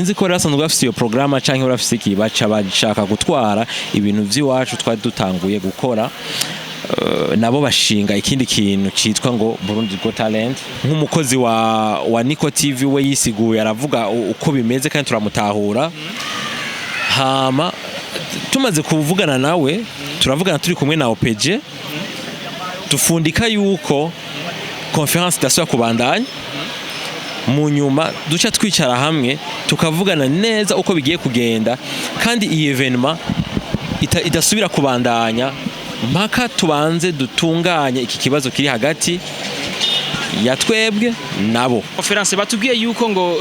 Nzi ko bari basanzwe bafise iyo programme canke bari bafise iki, baca bashaka gutwara ibintu vy'iwacu twari dutanguye gukora. Nabo bashinga ikindi kintu citwa ngo Burundi Got Talent. Nk'umukozi wa Nico TV, we yisiguye aravuga uko bimeze kandi turamutahura. Hama tumaze kuvugana nawe, turavugana turi kumwe na OPG, dufundika yuko conférence idasubira kubandanya. Mu nyuma duca twicara hamwe, tukavugana neza uko bigiye kugenda, kandi iyi événement idasubira kubandanya mpaka tubanze dutunganye iki kibazo kiri hagati ya twebwe nabo. Conférence batubwiye yuko ngo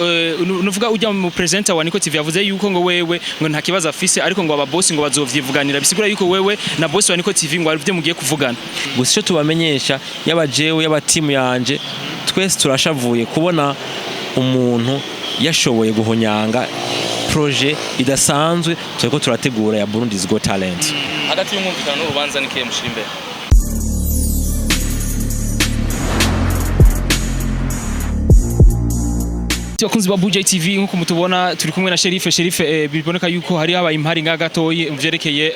nuvuga ujya mu presenter wa Nico TV yavuze yuko ngo wewe ngo nta kibazo afise, ariko ngo aba boss ngo bazovyivuganira. Bisigura yuko wewe na boss wa Nico TV ngo ari byo mugiye kuvugana. Gusa icyo tubamenyesha, yaba jewe, yaba timu yanje, twese turashavuye kubona umuntu yashoboye guhonyanga projet idasanzwe turiko turategura ya Burundi's Got Talent. Hagati y'umwumvikano n'urubanza, ni kihe mushira imbere? Bakunzi ba Buja TV, nkuko mutubona turi kumwe na Sheriff. Sheriff, biboneka yuko hari habaye impari nga gatoyi vyerekeye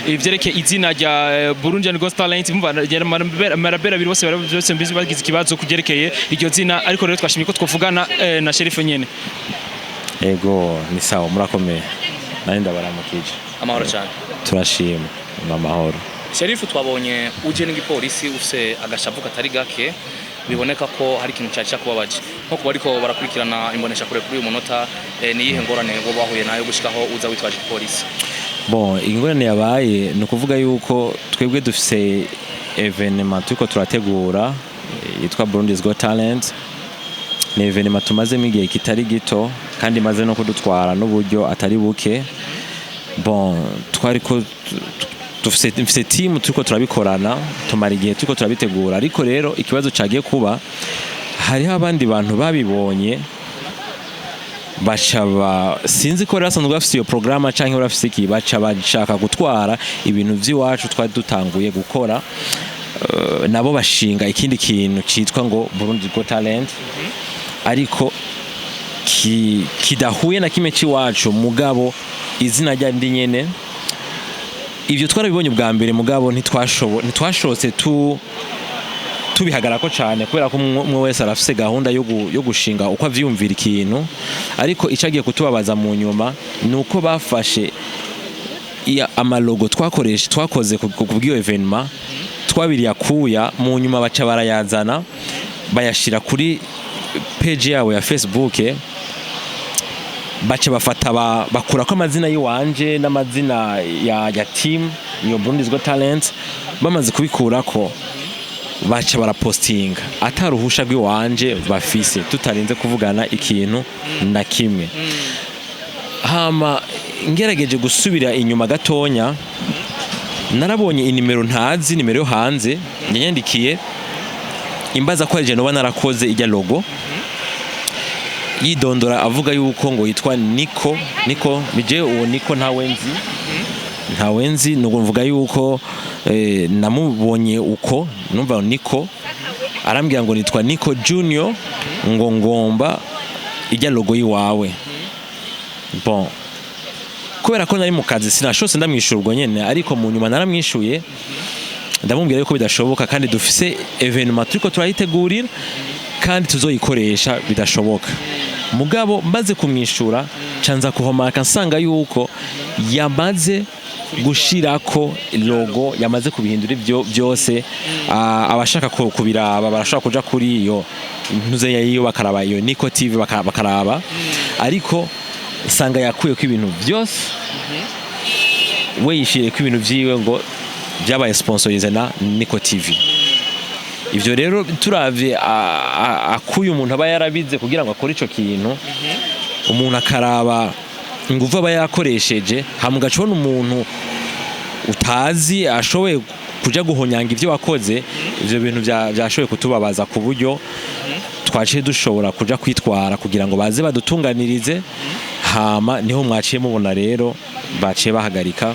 vyerekeye izina rya Burundian Got Talent. Mumva marabera abiri bose byose mbizi bagize ikibazo kugerekeye iryo zina, ariko rero twashimye ko twovugana na Sheriff nyene. Ego, ni sawa, murakomeye, nari ndabaramukije. Amahoro cyane. Turashima, ni amahoro. Sheriff, twabonye uje n'igipolisi, ufise agashavu katari gake, biboneka ko hari ikintu cyari cyakubabaje. Nko kuba ariko barakurikirana imbonesha kure kuri uyu munota, ni iyihe ngorane ngo bahuye nayo gushikaho uza witwaje igipolisi? Bon, ingorane yabaye ni ukuvuga yuko twebwe dufise événement turiko turategura yitwa Burundi's Got Talent. Ni événement tumazemo igihe kitari gito kandi imaze no kudutwara n'uburyo atari buke. Bon, twariko dufise, mfise team turiko turabikorana, tumara igihe turiko turabitegura. Ariko rero ikibazo cagiye kuba, hariho abandi bantu babibonye, baca sinzi ko bari basanzwe bafise iyo programme canke bari bafise iki, baca bashaka gutwara ibintu vy'iwacu twari dutanguye gukora. Nabo bashinga ikindi kintu citwa ngo Burundi Got Talent, ariko kidahuye na kimwe c'iwacu, mugabo izina rya ndi nyene. Ivyo twarabibonye ubwa mbere, mugabo ntitwashotse tubihagarako cyane, kubera ko umwe wese arafise gahunda yo gushinga uko avyiyumvira ikintu. Ariko icagiye kutubabaza mu nyuma ni uko bafashe amalogo twakoresha, twakoze ku bw'iyo événement, twabiriye akuya. Mu nyuma baca barayazana, bayashira kuri page yabo ya Facebook, baca bafata bakurako amazina y'iwanje n'amazina ya team iyo Burundi's Got Talent. Bamaze kubikurako, baca barapostinga ataruhusha rw'iwanje bafise, tutarinze kuvugana ikintu na kimwe. Hama ngerageje gusubira inyuma gatonya, narabonye inimero ntazi, nimero yo hanze yanyandikiye imbaza ko ari noba narakoze ijya logo. Yidondora avuga yuko ngo yitwa Niko. Niko bije, uwo Niko ntawe nzi, ntawe nzi. Nuko mvuga yuko namubonye uko numva Niko, arambwira ngo nitwa Niko Junior, ngo ngomba ijya logo yiwawe. Bon, kubera ko nari mu kazi, sinashose ndamwishura ubwo nyene, ariko mu nyuma naramwishuye, ndamubwira yuko bidashoboka, kandi dufise événement turiko turayitegurira kandi tuzoyikoresha, bidashoboka. Mugabo maze kumwishura, canza kuhomaka nsanga yuko yamaze gushirako logo, yamaze kubihindura ibyo byose. Abashaka kubiraba barashobora kuja kuri iyo ntuze yiyo, bakaraba iyo Nico TV, bakaraba. Ariko nsanga yakuyeko ibintu byose, we yishiriye ko ibintu vyiwe, ngo byabaye sponsorisé na Nico TV. Ivyo rero turavye akuye umuntu aba yarabize kugira ngo akore ico kintu, umuntu akaraba inguvu aba yakoresheje, hama ugaca ubona umuntu utazi ashoboye kuja guhonyanga ivyo wakoze. Ivyo bintu vyashoboye kutubabaza ku buryo twaciye dushobora kuja kwitwara kugira ngo baze badutunganirize. Hama niho mwaciye mubona rero baciye bahagarika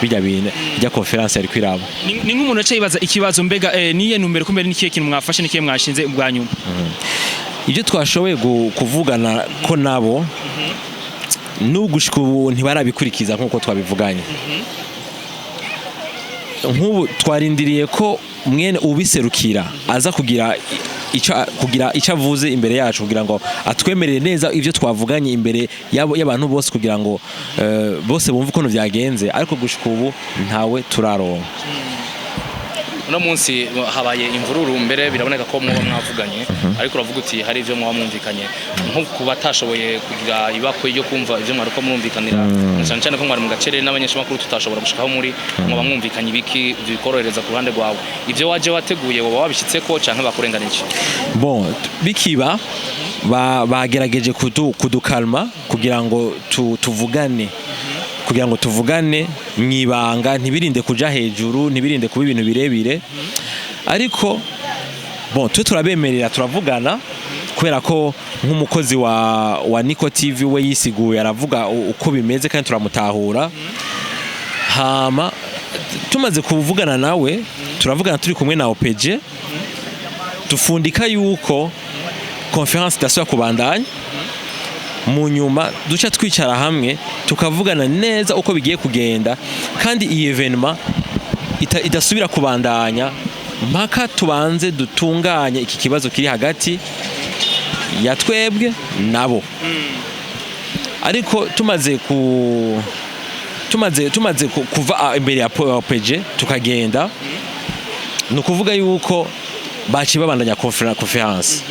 bijya bintu, ijya conférence yari kwiraba. Ni nk'umuntu aca yibaza ikibazo: mbega niye ntumbero, kumbere nikihe kintu mwafashe, nikihe mwashinze ubwa nyuma? Ibyo twashoboye kuvugana ko nabo n'ugushika ubu ntibarabikurikiza nk'uko twabivuganye. Nk'ubu twarindiriye ko mwene ubiserukira aza kugira icyo avuze imbere yacu, kugira ngo atwemerere neza ibyo twavuganye imbere y'abantu bose, kugira ngo bose bumve ukuntu byagenze, ariko gushika ubu ntawe turaronka. Uno munsi habaye imvururu, mbere biraboneka ko muba mwavuganye, ariko uravuga uti hari ibyo muba mwumvikanye. Nko ku batashoboye kugira ibakwe ryo kumva ibyo mwariko murumvikanira, cyane cyane ko mwari mu gacerere n'abanyeshamakuru tutashobora gushikaho, muri muba mwumvikanye ibiki bikorohereza ku ruhande rwawe? Ibyo waje wateguye woba wabishyitseko canke bakurenganije? Bon, bikiba bagerageje kudukalma kugira ngo tuvugane, kugira ngo tuvugane mwibanga, ntibirinde kuja hejuru, ntibirinde kuba ibintu birebire. Ariko bon, twe turabemerera turavugana, kubera ko nk'umukozi wa Nico TV we yisiguye, aravuga uko bimeze kandi turamutahura. Hama tumaze kuvugana nawe, turavugana turi kumwe na OPG, dufundika yuko conférence idasubira kubandanya. Mu nyuma duca twicara hamwe tukavugana neza uko bigiye kugenda, kandi iyi événement idasubira kubandanya mpaka tubanze dutunganye iki kibazo kiri hagati ya twebwe nabo. Ariko tumaze kuva imbere ya OPG tukagenda, ni ukuvuga yuko baciye babandanya conférence.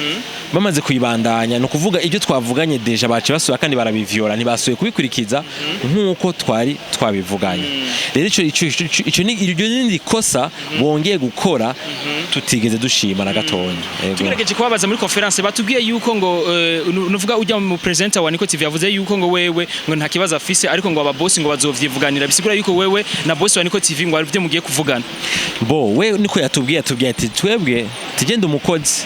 Bamaze kuyibandanya, ni ukuvuga ibyo twavuganye déjà baciye basubira kandi barabivyola, ntibasubiye kubikurikiza nk'uko twari twabivuganye. Rero ico ni iryo ni kosa bongeye gukora tutigeze dushima na gatonya. Yego. Tugerageje kubabaza muri conférence, batubwiye yuko ngo nuvuga ujya mu presenter wa Nico TV yavuze yuko ngo wewe ngo nta kibazo afise, ariko ngo aba boss ngo bazovyivuganira. Bisigura yuko wewe na boss wa Nico TV ngo ari byo mugiye kuvugana. Bo we niko yatubwiye ati twebwe tugende, umukozi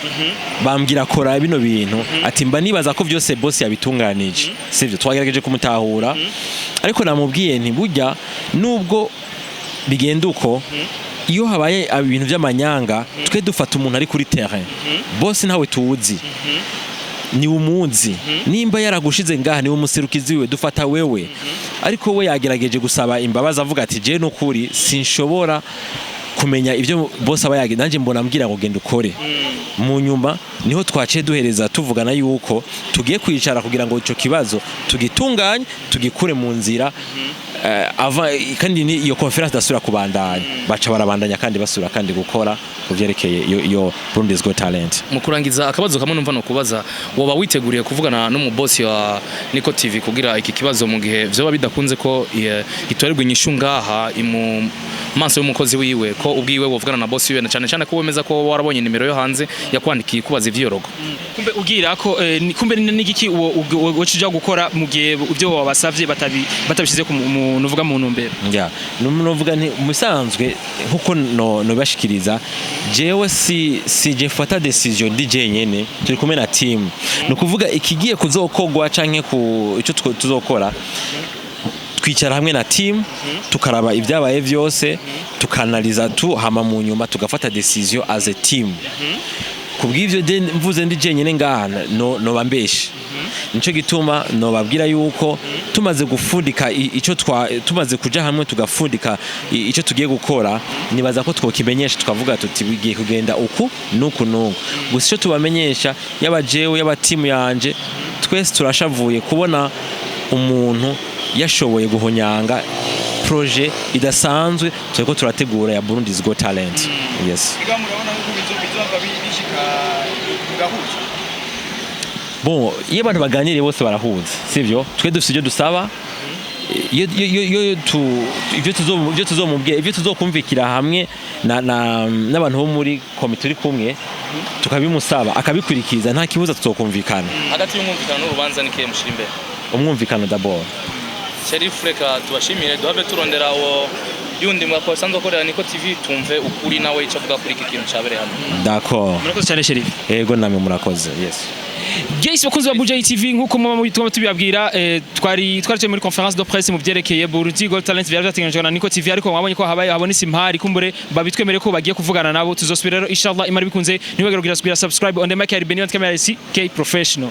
bambwira kora bino bintu, ati mba nibaza ko byose boss yabitunganije. Sivyo, twagerageje kumutahura, ariko namubwiye nti burya nubwo bigenda uko, iyo habaye ibintu by'amanyanga, twe dufata umuntu ari kuri terrain, boss ntawe tuzi, ni umuzi nimba yaragushize ngaha, niwe umuserukizi wiwe, dufata wewe. Ariko we yagerageje gusaba imbabazi, avuga ati je nukuri sinshobora kumenya ibyo boss aba yagize, nanjye mbona ambwira ngo genda ukore. Mu nyuma niho twaciye duhereza tuvugana yuko tugiye kwicara kugira ngo ico kibazo tugitunganye, tugikure mu nzira ava kandi ni iyo conférence idasubira kubandanya. Baca barabandanya kandi basubira kandi gukora ku vyerekeye iyo Burundi's Got Talent. Mu kurangiza, akabazo kamwe numva no kubaza: woba witeguriye kuvugana n'umubosi wa Nico TV kugira iki kibazo, mu gihe vyoba bidakunze ko gitorerwa inyishu ngaha mu maso y'umukozi wiwe, ko ubwiwe wovugana na bosi wiwe, na cyane cyane ko wemeza ko warabonye nimero yo hanze yakwandikiye kubaza ivyorogo? Kumbe ugira ko kumbe n'igiki uwo uja gukora mu gihe ibyo wabasavye batabishize ku nuvuga mu ntumbero? Ya, nuvuga nti musanzwe nkuko no nobashikiriza, jewe si je fata décision ndi jenyene, turi kumwe na team. Ni ukuvuga ikigiye kuzokogwa canke ku ico tuzokora, twicara hamwe na team, tukaraba ibyabaye byose, tukanaliza tu, hama mu nyuma tugafata décision as a team. Kubw'ivyo mvuze ndi jenyene ngaha no noba mbeshe. Nico gituma nobabwira yuko tumaze gufundika ico twa tumaze kuja hamwe tugafundika ico tugiye gukora, nibaza ko twokimenyesha, tukavuga tuti bigiye kugenda uku nuku nuku. Gusa ico tubamenyesha, yaba jewe, yaba team yanje, twese turashavuye kubona umuntu yashoboye guhonyanga projet idasanzwe turiko turategura ya Burundi's Got Talent. Yes. Biga murabona nkuko bizova bishika mugahuza? Bon, iyo abantu baganiriye bose barahuza, sivyo? Twe dufite ibyo dusaba, iyo ibyo tuzomubwira, ibyo tuzokumvikira hamwe na n'abantu bo muri komite turi kumwe, tukabimusaba akabikurikiza, nta kibuza tuzokumvikana. Hagati y'umwumvikano n'urubanza ni kihe mushira imbere? Umwumvikano d'abord. Sheriff, reka tubashimire, duhave turondera uwo. Yundi mwako asanzwe akorera Niko TV, tumve ukuri nawe ico avuga kuri iki kintu cabereye hano. D'accord. Murakoze cyane, Sheriff. Ego, namwe murakoze, yes. Yes, bakunzi ba Buja TV, nkuko muba mubituma tubibabwira, twari muri conférence de presse mu byerekeye Burundi Got Talent, byari byateganyijwe na Niko TV, ariko mwabonye ko habaye habonetse impari. Kumbure babitwemere ko bagiye kuvugana nabo. Tuzosubira rero, inshallah Imana bikunze. Ntibagire kugira subscribe. On the mic ya Benny, on camera CK Professional.